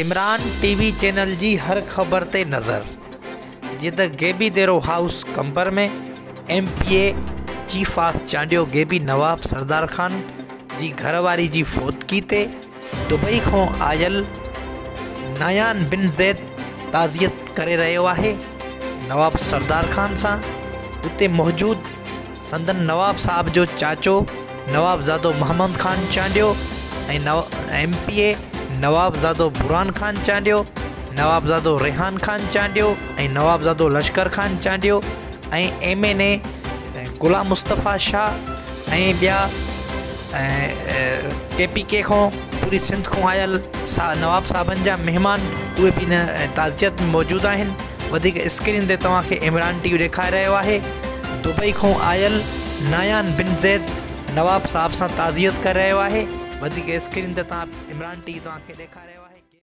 عمران ٽي V channel جي هر خبر تي نظر جيئن ته Ghaibi Dero house Qambar ۾ M P A chief of Chandio Ghaibi Nawab Sardar Khan جي گهر واري جي فوتگي تي دبئي کان آيل نايان بن زيد تعزيت ڪري رهيو آهي نواب سردار خان سان اتي موجود سندن نواب صاحب جو چاچو نوابزادو Muhammad Khan Chandio ۽ M P A نوابزادو Burhan Khan Chandio, نوابزادو Rehan Khan Chandio ۽ نوابزادو Lashkar Khan Chandio ۽ M N A Ghulam Mustafa Shah ۽ ٻيا ڪي پي ڪي کان پوري سنڌ کان آيل نواب صاحبن جا مهمان اهي به هن تعزيت ۾ موجود آهن. وڌيڪ اسڪرين تي توهان کي عمران ٽي وي ڏيکاري رهيو آهي دبئي کان آيل نايان بن زيد نواب صاحب سان تعزيت ڪري رهيو آهي وڌيڪ اسڪرين تي توهان عمران ٽي وي توهان کي ڏيکاري رهيو آهي.